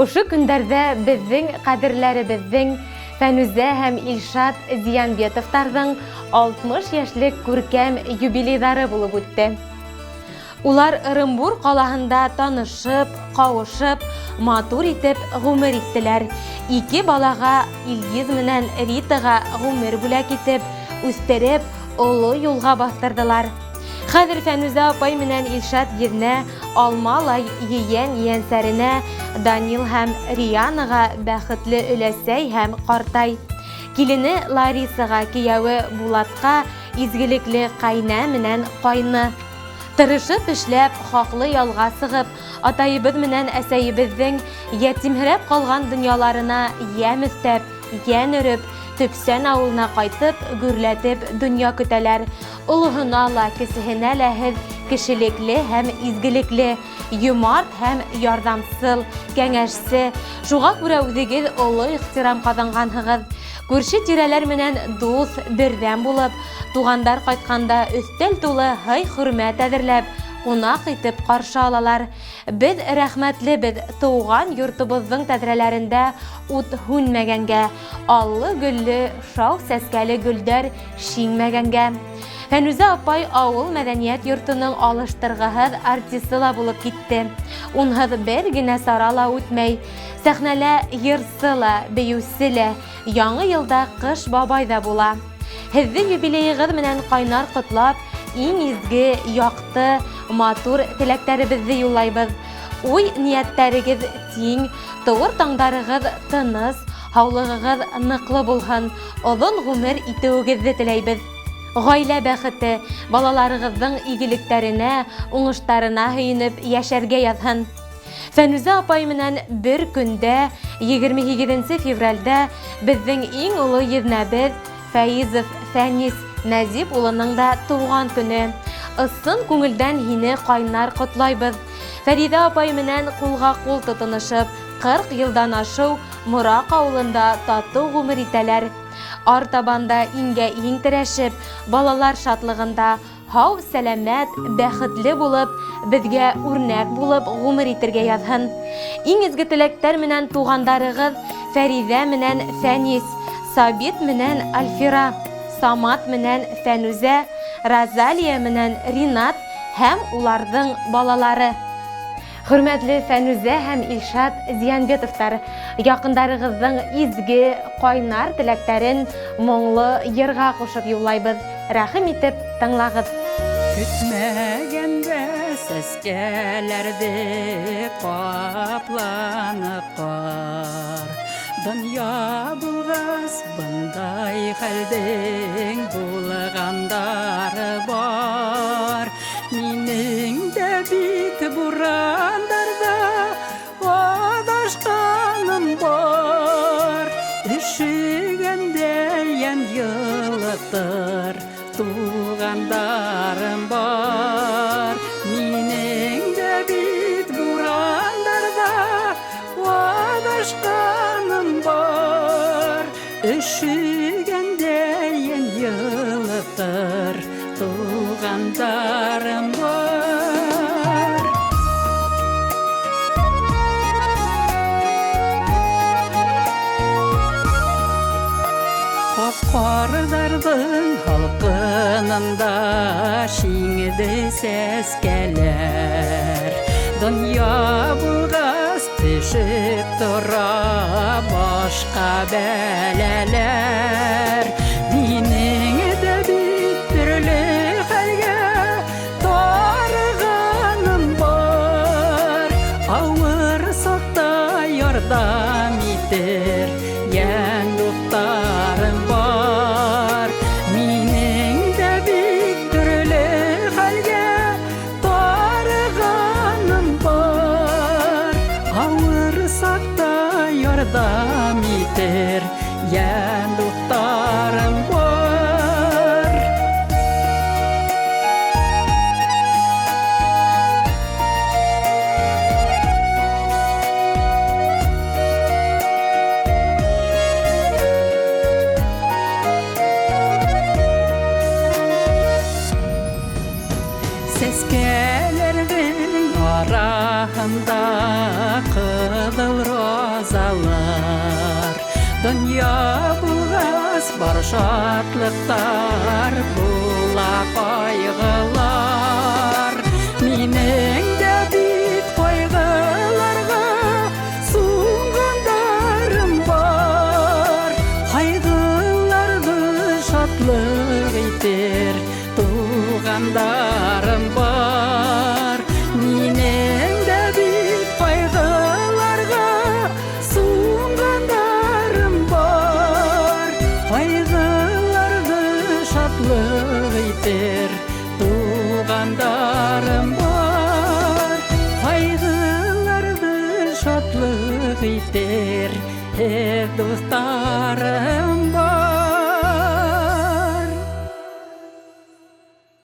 Ошо көндәрҙә беҙҙең ҡәҙерләребеҙҙең Фәнүзә һәм Илшат Зиянбетовтарҙың 60 йәшлек күркәм юбилейҙары булып үтте. Улар Ырымбур ҡалаһында танышып, ҡауышып, матур итеп ғүмер иттеләр. Ике балаға, Илгиз менән Ритаға ғүмер бүләк итеп, үҫтереп, оло юлға баҫтырҙылар. Хәҙер Фәнүзә апай менән Илшат еҙнә алмалай ейән ейәнсәренә Данил һәм Рианаға бәхетле өләсәй һәм ҡартай. Килене Ларисаға, кейәүе Булатҡа изгелекле ҡәйнә менән ҡайны. Тырышып эшләп, хаҡлы ялға сығып, атайыбыҙ менән әсәйебеҙҙең йәтимһерәп ҡалған донъяларына йәм өҫтәп, йән өрөп, Төпсән ауылына ҡайтып, гөрләтеп донъя көтәләр. Олоһона ла, кесеһенә лә һеҙ кешелекле һәм изгелекле, йомарт һәм ярҙамсыл, кәңәшсе. Шуға күрә үҙегеҙ оло ихтирам ҡаҙанғанһығыҙ. Күрше-тирәләр менән дуҫ, берҙәм булып, туғандар ҡайтҡанда өҫтәл тулы һый-хөрмәт әҙерләп, ҡунаҡ итеп ҡаршы алалар. Беҙ рәхмәтлебеҙ тыуған йортобоҙҙоң тәҙрәләрендә ут һүнмәгәнгә, аллы-гөллө, шау сәскәле гөлдәр шиңмәгәнгә. Фәнүзә апай авыл мәдәният йортоның алыштырғыһыҙ артисы ла булып китте. Унһыҙ бер генә сара ла үтмәй. Сәхнәлә йырсы ла, бейеүсе лә, Яңы елда Кыш бабай да була. Һеҙҙе юбилейығыҙ менән ҡайнар ҡотлап, иң изге, яҡты, матур теләктәребеҙҙе юллайбыҙ. Уй-ниәттәрегеҙ тиң, тыуыр таңдарығыҙ тыныс, һаулығығыҙ ныҡлы булһын, оҙон ғүмер итеүегеҙҙе теләйбеҙ. Ғаилә бәхете, балаларығыҙҙың игелектәренә, уңыштарына һөйөнөп йәшәргә яҙһын. Фәнүзә апай менән бер көндә, 28 февральдә, беҙҙең иң оло еҙнәбеҙ Фәизов Фәнис Нәзип улының да тыуған көне. Ысын күңелдән һине ҡайнар ҡотлайбыҙ. Фәридә апай менән ҡулға ҡул тотоношоп, 40 йылдан ашыу Мораҡ ауылында татыу ғүмер итәләр. Артабан да иңгә иң терәшеп, балалар шатлығында Һау, сәламәт, бәхетле булып, безгә үрнәк булып гомер итергә язһын. Иң изге теләктәр менән тугандарыгыз Фәридә менән Фәнис, Сабит менән Альфира, Самат менән Фәнүзә, Розалия менән Ринат һәм уларҙың балалары. Хөрмәтле Фәнүзә һәм Илшат Зиянбетовтар, яҡындарығыҙҙың изге, ҡайнар теләктәрен моңло йырға ҡушып юллайбыҙ. Рәхим итеп тыңлағыҙ. Көтмәгәндә сәскәләрҙе ҡапланы ҡар. Донъя булғас, бындай хәлдең булғандары бар. Минең дә бит бурандарҙа аҙашҡаным бар. Өшөгәндә йән йылытыр туғандарым бар. Минең дә бит бурандарҙа аҙашҡаным бар. Өшөгәндә йән йылытыр туғандарым бар. Аҡ ҡарҙарҙың һалҡынында шиңде сәскәләр. Донъя булғас төшөп тора башҡа бәләләр. Минең дә бит төрлө хәлгә тарығаным бар. Ауыр саҡта ярҙам итер йән дуҫтарым бар. Минең дә бит төрлө хәлгә тарығаным бар. Ауыр саҡта ярҙам итер йән дуҫтарым бар. Сәскәләрҙең Араһында ҡыҙыл розалар. Донъя булғас, бар шатлыҡтар, була ҡайғылар. Минең дә бит ҡайғыларға сумғандарым бар. Ҡайғыларҙы шатлыҡ итер туғандарым бар. Минең дә бит ҡайғыларға сумғандарым бар. Ҡайғыларҙы шатлыҡ итер туғандарым бар. Ҡайғыларҙы шатлыҡ итер һеҙ, дуҫтарым.